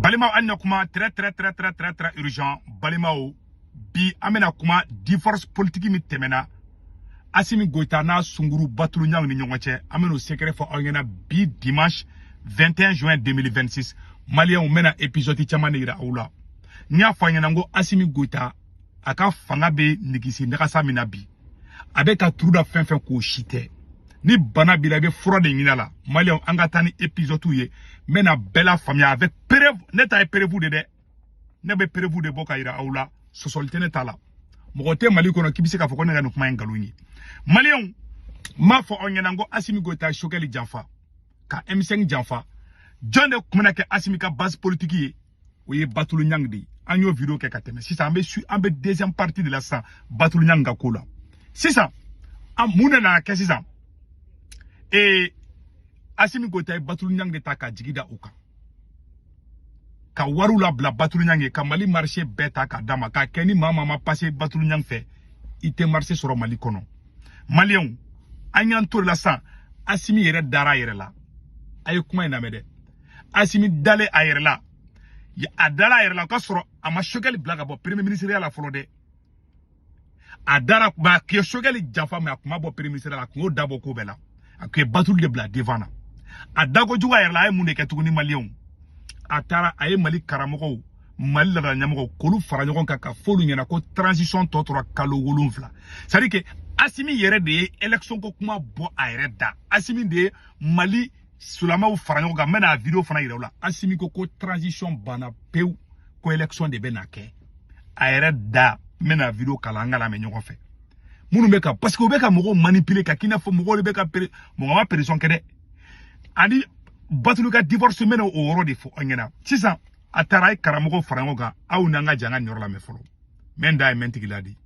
Balimaw, an na kuma très très très très très très urgent. Balimaw, bi an bɛna kuma divorce politique min tɛmɛna Assimi Goïta n'a sunkuru Batulu Ɲangi ni ɲɔgɔn cɛ. An bɛn'o secret fɔ aw ɲɛna bi, dimanche 21 juin 2026. Maliyɛnw, n bɛna épisode caman de yira aw la. N y'a fɔ a ɲɛna n ko Assimi Goïta, a ka fanga bɛ nigisi nagasa min na bi, a bɛ ka turu da fɛn fɛn k'o si tɛ. Ni bana b'i la, i bɛ fura de ɲini a la. Maliyɛnw, an ka taa ni épisode ye. N bɛna bɛɛ la faamuya avec preuve. Ne ta ye preuve de dɛ, ne bɛ preuve de bɔ ka yira aw la. Sɔsɔli tɛ ne ta la. Mɔgɔ tɛ Mali kɔnɔ k'i bɛ se k'a fɔ ko ne ka nin kuma ye nkalon ye. Maliyɛnw, n m'a fɔ aw ɲɛna n ko Assimi Goïta ye Choguel janfa ka M5 janfa. Jɔn de tun bɛna kɛ Assimi ka base politique ye? O ye Batulu Ɲangi de ye. An y'o vidéo kɛ ka tɛmɛ. Sisan an bɛ su, an bɛ deuxième partie de la sisan, Batulu Ɲangi ka ko la. Sisan an mun de nana kɛ sisan? Assimi Goïta ye Batulu Ɲangi de ta ka jigi da o kan, ka wariw labila Batulu Ɲangi ye, ka Mali marché bɛɛ ta k'a d'a ma, k'a kɛ ni maa maa ma passer Batulu Ɲangi fɛ, i tɛ marché sɔrɔ Mali kɔnɔ. Maliyɛnw, an y'an to de la sisan. Assimi yɛrɛ dara a yɛrɛ la. A ye kuma in lamɛn dɛ. Assimi dalen a yɛrɛ la, a dara a yɛrɛ la o ka sɔrɔ a ma Choguel bila ka bɔ premier ministre la fɔlɔ dɛ. A dara ba a kun ye Choguel janfa, mais a kun ma bɔ premier ministre la. A kun y'o dabɔ ko bɛɛ la, a kun ye Batulu de bila devant na. A dako jugu a yɛrɛ la, a ye mun de kɛ tuguni? Maliyɛnw, a taara a ye Mali karamɔgɔw, Mali laada ɲɛmɔgɔw, k'olu fara ɲɔgɔn kan ka f'olu ɲɛna ko transition tɔ tora kalo 7. C'est à dire que Assimi yɛrɛ de ye élection ko kuma bɔ a yɛrɛ da. Assimi de ye Mali silamɛw fara ɲɔgɔn kan. N bɛna a vidéo fana yira u la. Assimi ko ko transition banna pewu, ko élection de bɛ na kɛ a yɛrɛ da. N bɛna vidéo kalan, an ka lamɛn ɲɔgɔn fɛ. Minnu bɛ ka, parce que u bɛ ka mɔgɔw manipuler ka k'i n'a fɔ mɔgɔw de bɛ ka pere, mɔgɔ ma pression kɛ dɛ. Ani Batulu ka divorce, n bɛna o yɔrɔ de fɔ aw ɲɛna sisan. A taara a ye karamɔgɔw fara ɲɔgɔn kan. Aw n'an ka jan ka nin yɔrɔ lamɛn fɔlɔ. N bɛ n da ye, n bɛ n tigi ladi.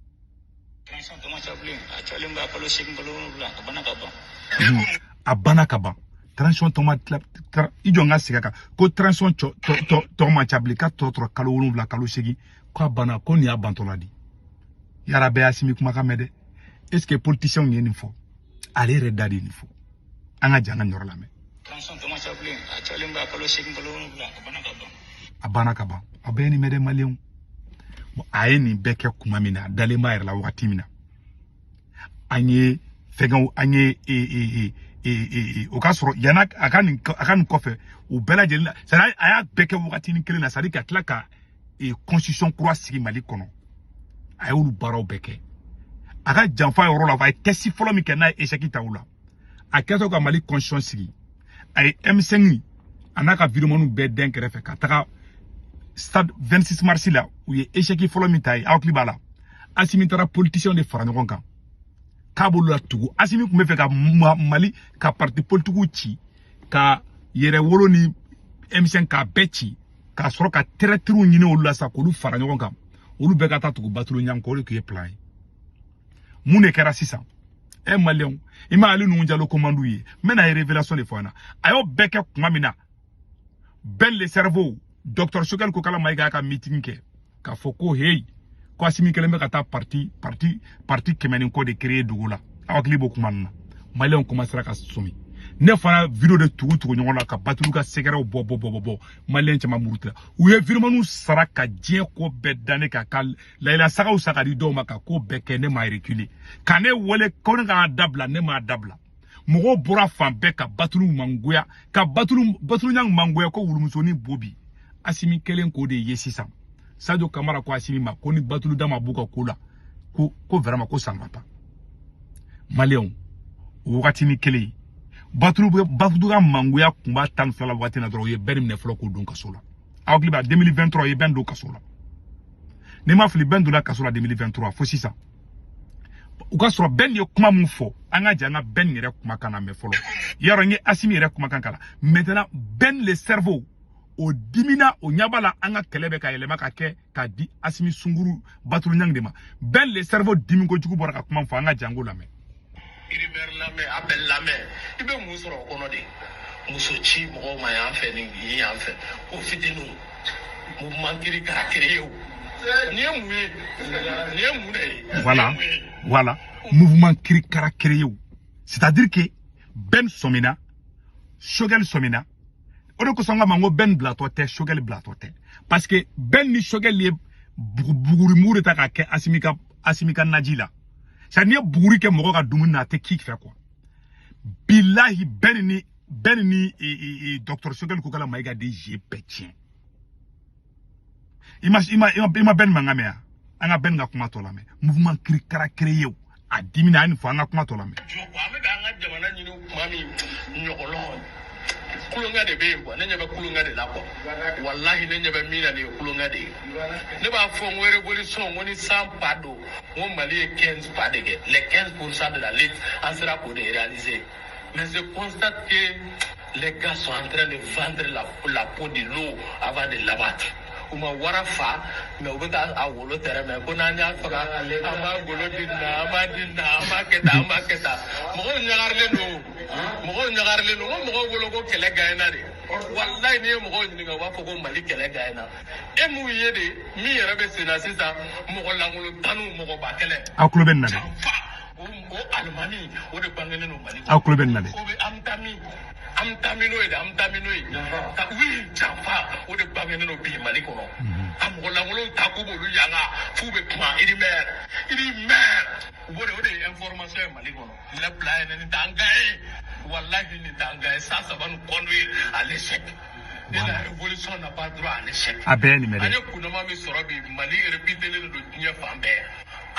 Transition tɔ man ca bilen, a cayalen bɛ a kalo 8, kalo 7, a banna ka ban. A banna ka ban. Transition tɔ ma tila. I jɔ n ka segin a kan ko transition tɔ tɔ tɔ man ca bilen, k'a tɔ tora kalo 7, kalo 8, k'a banna, ko nin y'a bantɔla di. Yara bɛɛ y'Asimi kumakan mɛn dɛ. Est ce que politiciens ye nin fɔ? Ale yɛrɛ da de ye nin fɔ. An ka jan ka nin yɔrɔ lamɛn. Transition tɔ man ca bilen, a cayalen bɛ a kalo 8, kalo 7, a banna ka ban. A banna ka ban. A bɛɛ ye nin mɛn dɛ, maliyɛnw. A ye nin bɛɛ kɛ kuma min na, a dalen b'a yɛrɛ la wagati min na, an ye fɛngɛw, an ye e e e o ka sɔrɔ yan'a a ka nin kɔfɛ, u bɛɛ lajɛlen la, c'est à dire a y'a bɛɛ kɛ wagatinin kelen na, c'est à dire ka tila ka constitution kura sigi Mali kɔnɔ. A y'olu baaraw bɛɛ kɛ. A ka janfa yɔrɔ la, a ye test fɔlɔ min kɛ n'a ye échec ta o la, a kɛtɔ ka Mali constitution sigi, a ye M5 a n'a ka vidéomanw bɛɛ dɛn kɛrɛfɛ ka taga stade 26 mars la. U ye échec fɔlɔ min ta ye, aw hakili b'a la, Asimi taara politiciens de fara ɲɔgɔn kan k'a b'olu la tugu. Asimi tun bɛ fɛ ka Mali ka parti politigiw ci, ka yɛrɛwolo ni M5 k'a bɛɛ ci, k'a sɔrɔ ka traîtrew ɲini olu la sa, k'olu fara ɲɔgɔn kan, olu bɛɛ ka taa tugu Batulu Ɲangi kɔ. O de tun ye plan ye. Mun de kɛra sisan? Ɛ, maliyɛnw, i ma ale ninnu jalo commande ye. N bɛna révélation de fɔ an na. A y'o bɛɛ kɛ kuma min na, Ben le cerveau, docteur Choguel Kokala Maïga y'a ka meeting kɛ k'a fɔ ko hey, ko Asimi kɛlen bɛ ka taa parti 100 ni kɔ de créer dugu la. Aw hakili b'o kuma ninnu na. Maliyɛnw commencera ka sɔmi. Ne fana vidéo de tugu tugu ɲɔgɔn na ka Batulu ka sɛgɛrɛw bɔ bɔ bɔ bɔ bɔ. Maliyɛn caman murutila. U ye vidéomanw sara ka diɲɛ ko bɛɛ da ne kan, ka layila sagaw sa ka di dɔw ma, ka ko bɛɛ kɛ. Ne ma reculer ka ne wele ko ne k'a dabila, ne m'a dabila. Mɔgɔw bɔra fan bɛɛ ka Batulu mangoya, ka Batulu Ɲangi mangoya ko wulumusonin bo bi. Asimi kelen k'o de ye sisan. Sadio Kamara ko Asimi ma ko ni Batulu da ma b'u ka ko la, ko vraiment ko ça ne va pas. Maliyɛnw, o wagatinin kelen, Batulu ka mangoya kun b'a 12 la wagati na dɔrɔn, u ye bɛɛ minɛ fɔlɔ k'o don kaso la. Aw hakili b'a 2023, u ye bɛn don kaso la. N'i ma fili, bɛn donna kaso la 2023 fo sisan. U ka sɔrɔ bɛn ye kuma mun fɔ, an ka jɛ an ka bɛn yɛrɛ kumakan na mɛn fɔlɔ. Yarɔ, n ye Asimi yɛrɛ kumakan kala. Maintenant, Ben le cerveau, o dimina, o ɲɛ b'a la an ka kɛlɛ bɛ ka yɛlɛma ka kɛ ka di Asimi sunkuru Batulu Ɲangi de ma. Ben le cerveau dimi kojugu bɔra ka kuma fɔ. An ka jango lamɛn. Rumeur lamɛn, appel lamɛn, i bɛ mun sɔrɔ o kɔnɔ de? Muso ci mɔgɔw ma yan fɛ, nin yan fɛ, ko fitininw, mouvement kiri k'a créé o. Nin ye mun ye? Nin ye mun de ye? Voilà, mouvement kiri kara créé o. C'est à dire que Ben sɔmina, Choguel sɔmina. O de kosɔn n ka ma n ko Ben bilatɔ tɛ, Choguel bilatɔ tɛ, parce que Ben ni Choguel ye bugurimugu de ta k'a kɛ Asimi ka naji la. C'est à dire, n'i ye buguri kɛ mɔgɔ ka dumuni na, a tɛ k'i fɛ quoi. Bilahi, Ben ni docteur Choguel Kokalla Maïga de jeu bɛɛ tiɲɛ. I ma Ben mankan mɛn yan? An ka Ben ka kuma tɔ lamɛn. Mouvement kirikara créé o, a dimina, a ye nin fɔ. An ka kuma tɔ lamɛn. Jɔ quoi, an bɛ k'an ka jamana ɲini kuma min ɲɔgɔlɔn, kulonkɛ de bɛ yen quoi. Ne ɲɛ bɛ kulonkɛ de la quoi. Walahi, ne ɲɛ bɛ min na, nin ye kulonkɛ de ye. Ne b'a fɔ n ko révolution, n ko ni 100 pas don, n ko Mali ye 15 pas de kɛ. Les 15% de la lutte, an sera k'o de réaliser. Mais je constate que les gars sont en train de vendre la peau de l'eau avant de l'abattre. U ma wara fa, mais u bɛ ka a wolo tɛrɛ mɛ ko n'an y'a faga, an b'a golo di nin na, an b'a di nin na, an b'a kɛ tan, an b'a kɛ tan. Mɔgɔw ɲagarilen don, mɔgɔw ɲagarilen don. Ko mɔgɔw bolo ko kɛlɛ gagnera de. Walayi, n'i ye mɔgɔw ɲininka, u b'a fɔ ko Mali kɛlɛ gagnera. E m'u ye de, min yɛrɛ bɛ sen na sisan, mɔgɔ lankolon tanu, mɔgɔ ba kɛlɛ. Aw tulo bɛ nin na dɛ. Janfa o alimami, o de bangenen don Mali kɔnɔ. Aw tulo bɛ nin na dɛ. O bɛ an bɛ taa min, an bɛ taa min n'o ye dɛ, an bɛ taa min n'o ye ka oui, janfa o de bangenen don bi Mali kɔnɔ. Ka mɔgɔ lankolonw ta k'u b'olu yanga f'u bɛ kuma i ni maire, i ni maire. U b'o de, o de ye information ye Mali kɔnɔ. Ne bila yɛrɛ, nin t'an ga ye. Walahi, nin t'an ga ye. Ça, ça va nous conduire à l'échec et la révolution n'a pas droit à l'échec. A bɛɛ ye nin mɛn An dɛ. ye kunnama min sɔrɔ bi, Mali réputelen don diɲɛ fan bɛɛ.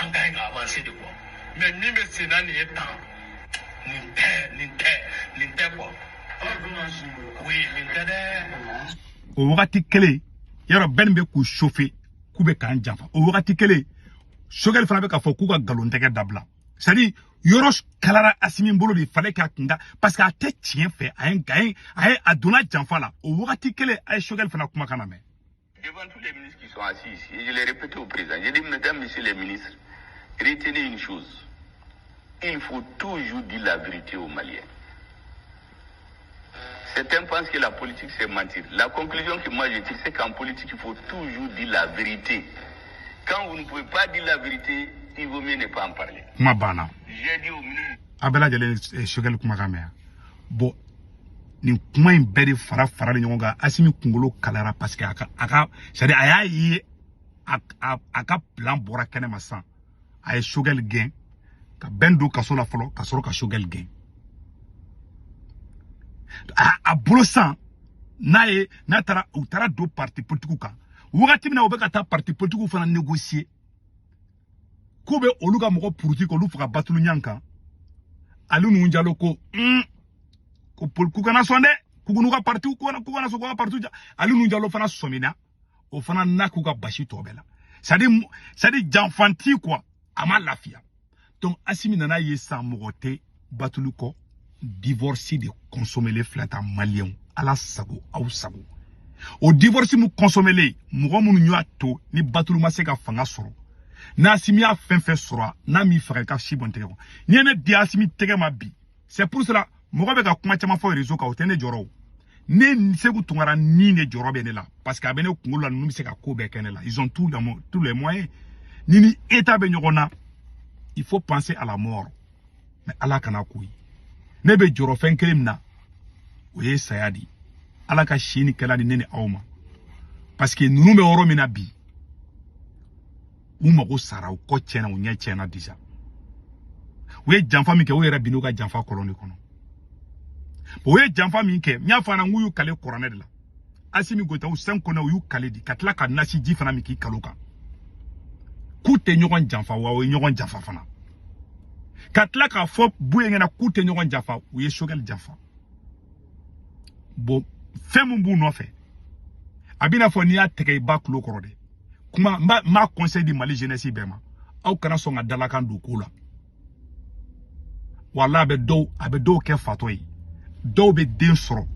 An ka ɲi ka avancer de quoi. Mais min bɛ sen na nin ye tan, nin tɛ, nin tɛ, nin tɛ quoi. Oui, nin tɛ dɛ. O wagati kelen yɔrɔ, Ben bɛ k'u chauffer k'u bɛ k'an janfa. O wagati kelen, Choguel fana bɛ k'a fɔ k'u ka nkalon tɛgɛ dabila. C'est à dire, yɔrɔ kalara Asimi bolo de fallait k'a kun da, parce que a tɛ tiɲɛ fɛ. A ye a ye a ye a donna janfa la. O wagati kelen, a ye Choguel fana kumakan lamɛn. Devant tous les ministres qui sont assis ici, et je l'ai répété au président, j'ai dit, mesdames, messieurs les ministres, retenez une chose. Il faut toujours dire la vérité aux Maliens. Certains pensent que la politique, c'est mentir. La conclusion que moi je tire, c'est qu'en politique, il faut toujours dire la vérité. Quand vous ne pouvez pas dire la vérité, il vaut mieux ne pas en parler. Kuma banna. J'ai dit au ministre, A bɛɛ lajɛlen ye Choguel kumakan mɛn yan. Bon, nin kuma in bɛɛ de fara farali ɲɔgɔn kan, Asimi kunkolo kalayara, parce que a ka c'est à dire, a y'a ye a ka plan bɔra kɛnɛ ma sisan. A ye Choguel gɛn ka Ben don kaso la fɔlɔ, ka sɔrɔ ka Choguel gɛn. A bolo sisan, n'a ye n'a taara, u taara don parti politique kan. Wagati min na u bɛ ka taa parti politique fana négocier k'u bɛ olu ka mɔgɔ puruti k'olu faga Batulu ɲan kan, Ali Nouhoum Diallo ko ko k'u kana sɔn dɛ, k'u n'u ka parti, k'u kana sɔn k'u ka parti ja. Ali Nouhoum Diallo fana sɔmina o fana n'a k'u ka basi tɔ bɛɛ la. C'est à dire janfanti quoi, a ma lafiya. Donc Asimi nana ye sisan, mɔgɔ tɛ Batulu kɔ. Divorce de consommer filɛ tan. Maliyɛnw, Ala sago aw sago. O divorce mun consommer, mɔgɔ minnu y'a to ni Batulu ma se ka fanga sɔrɔ, n'Asimi y'a fɛn fɛn sɔrɔ, n'a m'i faga, i ka si bɔn tɛgɛ kɔnɔ. N'i ye ne di Asimi tɛgɛ ma bi, c'est pour cela mɔgɔ bɛ ka kuma caman fɔ réseau kan, o tɛ ne jɔrɔ. O ne Segu Tunkara ni de jɔrɔ bɛ ne la, parce que a bɛ ne kunkolo la, ninnu bɛ se ka ko bɛɛ kɛ ne la. Ils ont tous les moyens. Ni état bɛ ɲɔgɔn na, il faut penser à la mort. Mais Ala kana ko ye. Ne bɛ jɔrɔ fɛn kelen min na, o ye saya de ye. Ala ka si ni kɛla di ne ni aw ma, parce que ninnu bɛ yɔrɔ min na bi, u mago sara, u kɔ tiɲɛna, u ɲɛ tiɲɛna déjà. U ye janfa min kɛ, u yɛrɛ binn'u ka janfa kɔlɔn de kɔnɔ. U ye janfa min kɛ, n y'a fɔ a ɲɛna n k'u y'u kale kuranɛ de la. Asimi Goïta, u sen kɔnɔ, u y'u kale di ka tila ka nasi ji fana min k'i kalo kan k'u tɛ ɲɔgɔn janfa. Wa o ye ɲɔgɔn janfa fana, ka tila k'a fɔ Buye ɲɛna k'u tɛ ɲɔgɔn janfa. U ye Choguel janfa. Bon, fɛn min b'u nɔfɛ, a bɛna fɔ n'i y'a tɛgɛ i ba tulo kɔrɔ dɛ. Kuma n b'a conseil di Mali jeunesse bɛɛ ma: aw kana sɔn ka dalakan don ko la. Wala a bɛ dɔw kɛ fatɔ ye. Dɔw bɛ den sɔrɔ,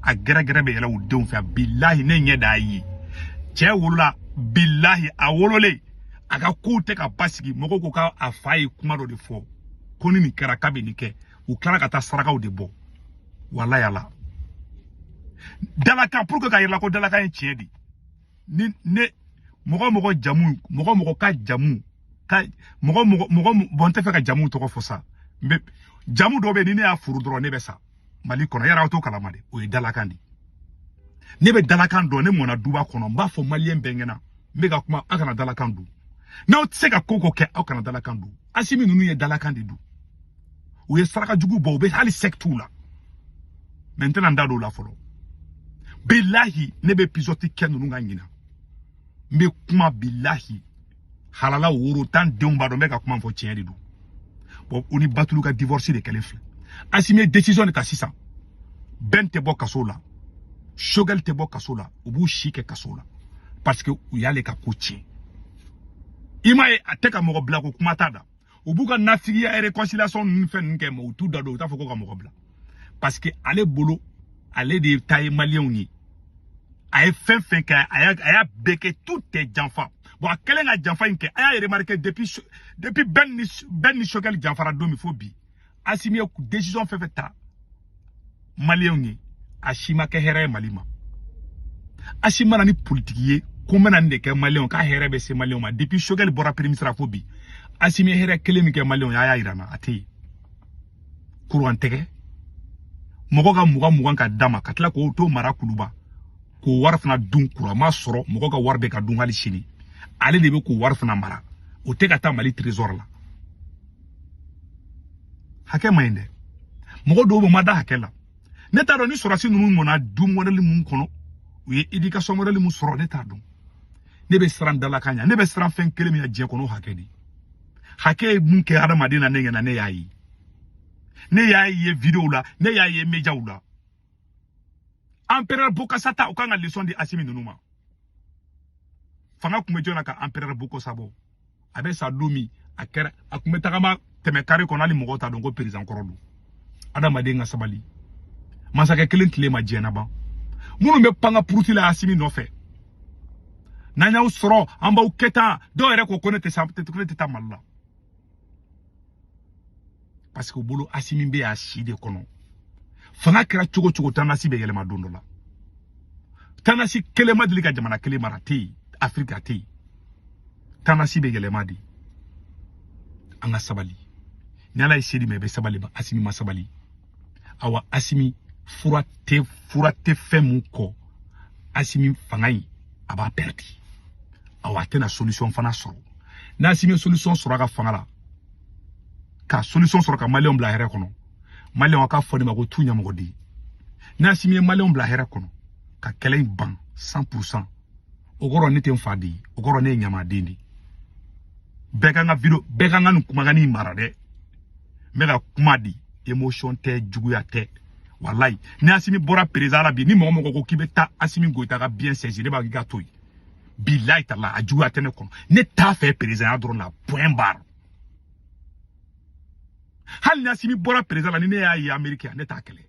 a gɛrɛgɛrɛ bɛ yɛlɛ u denw fɛ. Bilahi, ne ɲɛ da ye cɛ wolola, bilahi, a wololen, a ka kow tɛ ka basigi. Mɔgɔw ko k'a fa ye kuma dɔ de fɔ ko ni nin kɛra, k'a bɛ nin kɛ. U tilara ka taa sarakaw de bɔ. Walayi, ala dalakan, pour que k'a yira ko dalakan ye tiɲɛ de. Ni ne mɔgɔ mɔgɔ jamu, mɔgɔ mɔgɔ ka jamu ka mɔgɔ mɔgɔ mɔgɔ, bon, n tɛ fɛ ka jamu tɔgɔ fɔ sa. N bɛ jamu dɔ bɛ yen, ni ne y'a furu dɔrɔn, ne bɛ sa Mali kɔnɔ. Yala aw t'o kalama de? O ye dalakan de. Ne bɛ dalakan dɔn, ne mɔnna duba kɔnɔ, n b'a fɔ maliyɛn bɛɛ ɲɛna, n bɛ ka kuma, aw kana dalakan dun. N'aw tɛ se ka ko ko kɛ, aw kana dalakan dun. Asimi ninnu ye dalakan de dun, u ye saraka jugu bɔ, u bɛ hali sɛki la. Mɛ n tɛna n da don o la fɔlɔ. Bilahi, ne bɛ épisode kɛ ninnu ka ɲina, n bɛ kuma bilahi halala woro tan denw b'a dɔn n bɛ ka kuma fɔ, tiɲɛ de don. Bon, u ni Batulu ka divorce de kɛlen filɛ. Asimi ye décision de ta sisan, Ben tɛ bɔ kaso la, Choguel tɛ bɔ kaso la, u b'u si kɛ kaso la parce que u y'ale ka ko tiɲɛ. I m'a ye, a tɛ ka mɔgɔ bila ko kuma t'a da. U b'u ka nafigiya, réconciliation ninnu, fɛn ninnu kɛ, mais u t'u da don, u t'a fɔ ko ka mɔgɔ bila parce que ale bolo, ale de ta ye maliyɛnw ye. A ye fɛn fɛn kɛ, a y'a bɛɛ kɛ, tout est janfa. Bon, a kɛlen ka janfa in kɛ, a y'a remarqué, depuis Ben ni Choguel janfara don min fo bi, Asimi ye décision fɛn fɛn ta maliyɛnw ye, a si ma kɛ hɛrɛ ye Mali ma. Asimi mana ni politiki ye ko n bɛna nin de kɛ maliyɛnw k'a hɛrɛ bɛ se maliyɛnw ma, depuis Choguel bɔra premier ministre fo bi, Asimi ye hɛrɛ kelen min kɛ maliyɛnw ye, a y'a yira n na, a tɛ yen. Kuran tɛgɛ mɔgɔ ka 20 20 ka d'a ma, ka tila k'o t'o mara Kuluba, k'o wari fana dun. Kuran ma sɔrɔ, mɔgɔ ka wari bɛ ka dun hali sini, ale de bɛ k'o wari fana mara, o tɛ ka taa Mali trésor la. Hakɛ ma ɲi dɛ, mɔgɔ dɔw bɛ ma da hakɛ la. Ne t'a dɔn ni sɔrɔdasi ninnu mɔnna du modèle mun kɔnɔ, u ye éducation modèle mun sɔrɔ, ne t'a dɔn. Ne bɛ siran dalakan ɲɛ, ne bɛ siran fɛn kelen min na diɲɛ kɔnɔ, o hakɛ de. Hakɛ ye mun kɛ hadamaden na, ne ɲɛna, ne y'a ye, ne y'a ye vidéo la, ne y'a ye médiaw la. Empereur Bokassa ta, u kan ka leçon di Asimi ninnu ma. Fanga tun bɛ jɔn na ka empereur Bokassa bɔ? A bɛ sa don min, a kɛra a tun bɛ tagama tɛmɛ kari kɔnɔ, hali mɔgɔw t'a dɔn ko président kɔrɔ don. Adamaden ka sabali, masakɛ kelen tile ma diɲɛ na ban. Minnu bɛ pan ka puruti la Asimi nɔfɛ, n'an y'aw sɔrɔ, an b'aw kɛ tan. Dɔw yɛrɛ ko ko ne tɛ sa, ko ne tɛ taa Mali la parce que u bolo Asimi bɛ a si de kɔnɔ. Fanga kɛra cogo cogo, tendance bɛ yɛlɛma don dɔ la. Tendance kelen ma deli ka jamana kelen mara, a tɛ yen, Afiriki a tɛ yen. Tendance bɛ yɛlɛma de. An ka sabali, ni Ala ye se di ma, i bɛ sabali ma. Asimi ma sabali. Awa, Asimi fura tɛ, fura tɛ fɛn mun kɔ. Asimi fanga in, a b'a perdi. Awa, a tɛna solution fana sɔrɔ. N'Asimi ye solution sɔrɔ a ka fanga la, ka solution sɔrɔ ka maliyɛnw bila hɛrɛ kɔnɔ, maliyɛnw k'a fɔ ne ma ko tu ɲɛmɔgɔden. N'Asimi ye maliyɛnw bila hɛrɛ kɔnɔ ka kɛlɛ in ban 100%, o kɔrɔ ne tɛ n fa de ye, o kɔrɔ ne ye ɲamaden de ye. Bɛɛ kan ka vidéo, bɛɛ kan ka nin kumakan in mara dɛ. N bɛ ka kuma di, émotion tɛ, juguya tɛ, walayi. Ni Asimi bɔra président la bi, ni mɔgɔ mɔgɔ ko k'i bɛ taa Asimi Goyita ka bien saisir, ne b'a k'i ka to yen. Bilayi tala, a juguya tɛ ne kɔnɔ, ne t'a fɛ président ya dɔrɔn la, point barre. Hali ni Asimi bɔra président la, ni ne y'a ye Amérique yan, ne t'a kɛlɛ.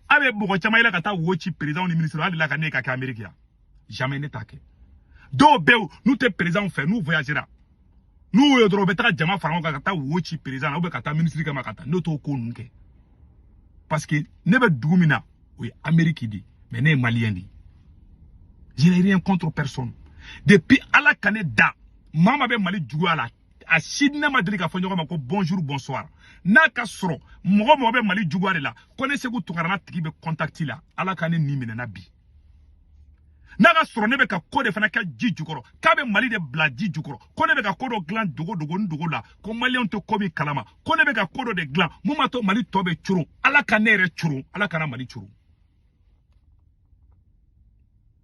A bɛ mɔgɔ caman yɛlɛ ka taa wo ci président ni ministre, hali la ka ne ka kɛ Amérique yan, jamais ne t'a kɛ. Dɔw bɛ yen, n'u tɛ président fɛ, n'u voyagera, n'u ye dɔrɔn, u bɛ taga jama fara ɲɔgɔn kan ka taa wo ci président la ou bien ka taa ministre kama ka taa. Ne t'o ko ninnu kɛ parce que ne bɛ dugu min na, o ye Amérique de, mais ne ye maliyɛn de ye. Je n'ai rien contre personne. Depuis Ala ka ne da, maa ma bɛ Mali juguya la, a si ne ma deli k'a fɔ ɲɔgɔn ma ko bonjour, bonsoir. N'a ka sɔrɔ mɔgɔ mɔgɔ bɛ Mali juguya de la, ko ne Segu Tunkara n'a tigi bɛ contact la, Ala ka ne nin minɛ na bi. N'a ka sɔrɔ ne bɛ ka ko de fana kɛ ji jukɔrɔ, k'a bɛ Mali de bila ji jukɔrɔ, ko ne bɛ ka ko dɔ dilan dogo dogo ni dogo la, ko maliyɛnw tɛ ko min kalama, ko ne bɛ ka ko dɔ de dilan mun b'a to Mali tɔ bɛ coron, Ala ka ne yɛrɛ coron, Ala kana Mali coron.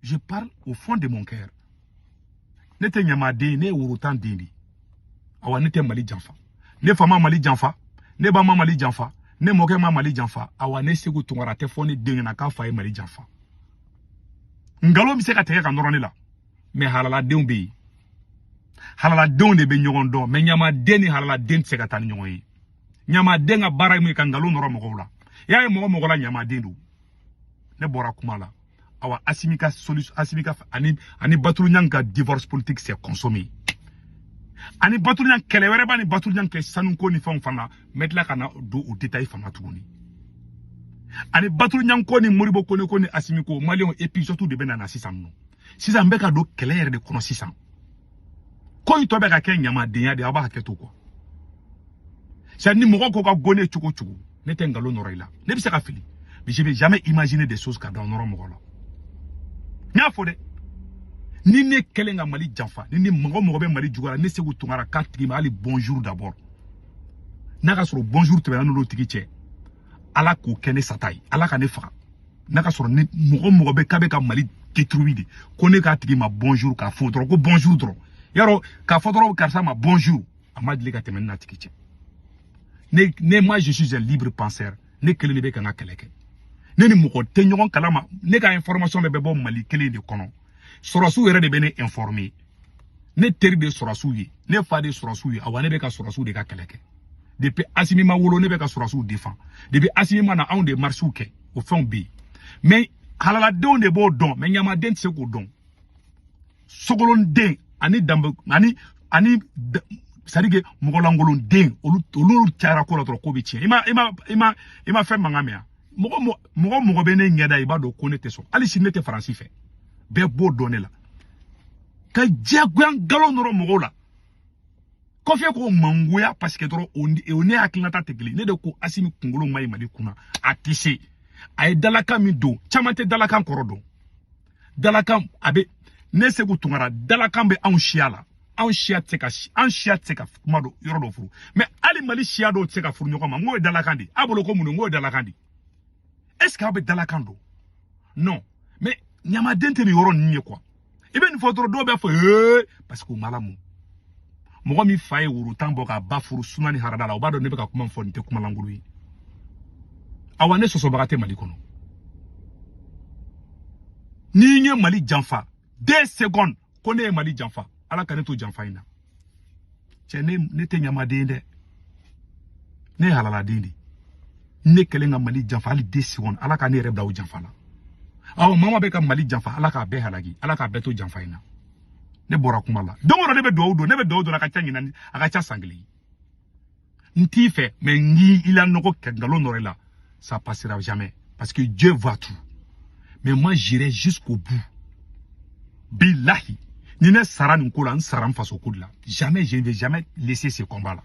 Je parle au fond de mon cœur. Ne tɛ ɲamaden ye, ne ye worotan den de ye. Awa, ne tɛ Mali janfa, ne fa ma Mali janfa, ne ba ma Mali janfa, ne mɔkɛ ma Mali janfa. Awa, ne Segu Tunkara tɛ fɔ ne den ɲɛna k'a fa ye Mali janfa. Nkalon bɛ se ka tigɛ ka nɔrɔ ne la, mɛ halaladenw bɛ yen, halaladenw de bɛ ɲɔgɔn dɔn. Mɛ ɲamaden ni halaladen tɛ se ka taa ni ɲɔgɔn ye. Ɲamaden ka baara ye mun ye? Ka nkalon nɔrɔ mɔgɔw la. I y'a ye, mɔgɔ mɔgɔ la ɲamaden don. Ne bɔra kuma la. Awa, Asimi ka solution, Asimi ka ani Batulu Ɲang ka divorce politique, c'est consommé. Ani Batulu Ɲang, kɛlɛ wɛrɛ b'a ni Batulu Ɲang kɛ sanuko ni fɛnw fana. N bɛ tila ka na don o détail fana tuguni. Ani Batulu Ɲang ko ni Moribo Kone ko ni Asimi ko, maliyɛnw, épisode de bɛ na sisan nɔ. Sisan n bɛ ka don kɛlɛ yɛrɛ de kɔnɔ sisan. Ko in tɔ bɛ ka kɛ ɲamadenya de ye, aw b'a hakɛ to quoi. C'est ni mɔgɔ ko ka go ne cogo cogo, ne tɛ nkalon nɔrɔ i la. Ne bɛ se ka fili, mais je vais jamais imaginer des choses ka da nɔrɔ mɔgɔ la. N y'a fɔ dɛ, ni ne kɛlen ka Mali janfa, ni ni mɔgɔ mɔgɔ bɛ Mali juguya la, ne Sekou Tounkara k'a tigi ma hali bonjour d'abord. N'a ka sɔrɔ bonjour tɛmɛna n'olu tigi cɛ, Ala k'o kɛ ne sata ye, Ala ka ne faga. N'a ka sɔrɔ ni mɔgɔ mɔgɔ bɛ k'a bɛ ka Mali détruire de, ko ne k'a tigi ma bonjour k'a fɔ dɔrɔn ko bonjour dɔrɔn, yarɔ k'a fɔ dɔrɔn karisa ma bonjour, a ma deli ka tɛmɛ ne n'a tigi cɛ. Ne moi je suis un libre penseur, ne kelen de bɛ ka n ka kɛlɛ kɛ. Ne ni mɔgɔ tɛ ɲɔgɔn kalama, ne ka information bɛɛ bɛ bɔ Mali kelen de kɔnɔ. Sɔrɔsiw yɛrɛ de bɛ ne informer. Ne teri de ye sɔrɔsiw ye, ne fa de ye sɔrɔsiw ye, awa ne bɛ ka sɔrɔsiw de ka kɛlɛ kɛ. Depuis Assimi ma wolo, ne bɛ ka sɔrɔsiw défend. Depuis Assimi ma na, anw de ye marsiw kɛ, o fɛnw bɛ yen. Mais halaladenw de b'o dɔn, mais ɲamaden tɛ se k'o dɔn. Sogolonden ani danbe ani c'est à dire que mɔgɔlankolonden olu cayara ko la dɔrɔn ko bɛ tiɲɛ. I ma fɛn mankan mɛn yan. Mɔgɔ mɔgɔ bɛ ne ɲɛda, i b'a dɔn ko ne tɛ sɔn. Hali sini ne tɛ Faransi fɛ. Bɛɛ b'o dɔn ne la. Ka diyagoya nkalon nɔrɔ mɔgɔw la. Kɔfɛ k'o mangoya parce que dɔrɔn o ne hakilinata tɛ kelen. Ne de ko Assimi kunkolo ma ɲi Mali kunna, a tɛ se. A ye dalakan min don, caman tɛ dalakan kɔrɔ dɔn. Dalakan a bɛ ne Sekou Tounkara, dalakan bɛ anw siya la. Anw siya tɛ se ka anw siya tɛ se ka kuma dɔ yɔrɔ dɔ furu. Mais hali Mali siya dɔw tɛ se ka furu ɲɔgɔn ma. N k'o ye dalakan de ye. A bolo ko mun don, n k'o ye dalakan de ye. Est ce que aw bɛ dalakan dɔn? Non. Mais ɲamaden tɛ nin yɔrɔ ninnu ye quoi. I bɛ nin fɔ dɔrɔn dɔw b'a fɔ ee parce que u ma lamɔ. Mɔgɔ min fa ye woro tan bɔ k'a ba furu suna ni harada la, o b'a dɔn ne bɛ ka kuma min fɔ nin tɛ kuma lankolon ye. Awa ne sɔsɔbaga tɛ Mali kɔnɔ. N'i ye Mali janfa 2 secondes ko ne ye Mali janfa, Ala ka ne to janfa in na. Cɛ ne tɛ ɲamaden dɛ, ne ye halaladen de. Ne kɛlen ka Mali janfa hali 2 secondes, Ala ka ne yɛrɛ bila o janfa la. Awɔ, mama bɛ ka Mali janfa, Ala k'a bɛɛ halaki, Ala k'a bɛɛ to janfa in na. Ne bɔra kuma la. Don o don ne bɛ duwawu don, ne bɛ duwawu don a ka ca ɲinan, a ka ca san kelen. N t'i fɛ, mais n y'i la nɔgɔ kɛ nkalon nɔrɔ i la, ça passera jamais parce que Dieu voit tout. Mais moi j'irai jusqu'au bout. Billahi, ni ne sara nin ko la, n sara n faso ko de la. Jamais, je ne vais jamais laisser ce combat là.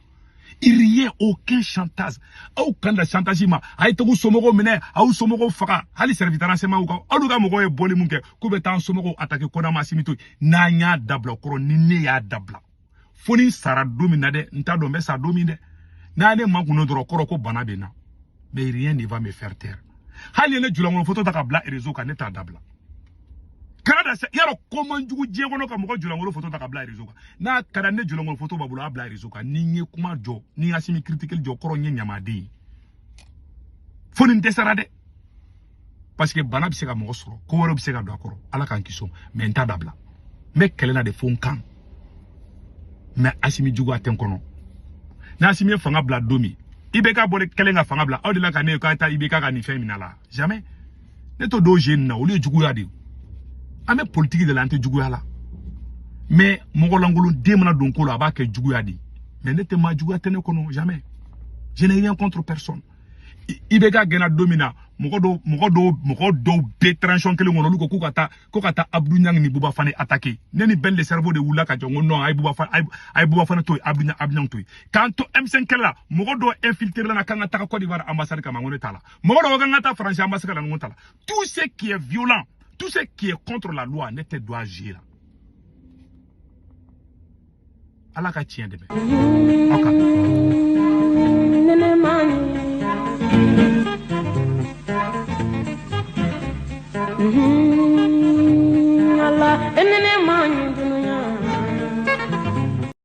Il n'y a aucun chantage. Aw kan da chantage ma, a ye tagu somɔgɔw minɛ, aw somɔgɔw faga, hali service renseignement ka, aw ka mɔgɔw ye bɔli mun kɛ, k'u bɛ taa an somɔgɔw attaquer ko n'an ma Assimi to yen. N'an y'a dabila o kɔrɔ, ni ne y'a dabila, fo ni n sara don min na dɛ, n t'a dɔn n bɛ sa don min dɛ. N'a ne makun dɔrɔn, kɔrɔ ko bana bɛ n na. Mais rien ne va me faire taire. Hali ne julankolo photo ta ka bila réseau kan, ne t'a dabila. Kana da se yarɔ ko man jugu diɲɛ kɔnɔ ka mɔgɔ julankolo photo ta ka bila réseau kan. N'a ka di ne julankolo photo b'a bolo, a bila réseau kan. Ni n ye kuma jɔ, ni n Assimi critique jɔ, kɔrɔ n ye ɲamaden ye. Fo ni n dɛsɛra dɛ. Parce que bana bɛ se ka mɔgɔ sɔrɔ, ko wɛrɛ bɛ se ka don a kɔrɔ. Ala k'an kisi o ma, mais n t'a dabila. N bɛ kɛlɛ la de fo n kan. Mais Assimi juguya tɛ n kɔnɔ. Ni Assimi ye fanga bila don min, IBK bɔlen kɛlen ka fanga bila, aw de la ka ne ye k'a taa IBK ka nin fɛn minɛ la. Jamais. Ne t'o dɔw jeu nin na, olu ye juguya de ye. An bɛ politique de la, an tɛ juguya la. Mais mɔgɔ lankolon den mana don ko la, a b'a kɛ juguya de ye. Mais ne tɛ maa juguya tɛ ne kɔnɔ, jamais. Je n'ai rien contre personne. IBK gɛnna don min na, mɔgɔ dɔw bɛ transition kelen kɔnɔ, olu ko k'u ka taa, ko ka taa Abdou Niang ni Bouba Fane attaquer. Ne ni Ben le cerveau de wulila ka jɔ, n ko non, a ye Bouba Fane, a ye Bouba Fane to yen, Abdou Niang, Abdou Niang to yen. K'an to M5 kɛlɛ la, mɔgɔ dɔw infiltré la k'an ka taga Côte d'Ivoire ambassade kama, n ko ne t'a la. Mɔgɔ dɔw k'an ka taa France ambassade la, n ko t'a la. Tout ce qui est violent, tout ce qui est contre la loi, ne tɛ don a jeu la. Ala ka tiɲɛ dɛmɛ. Aw ka.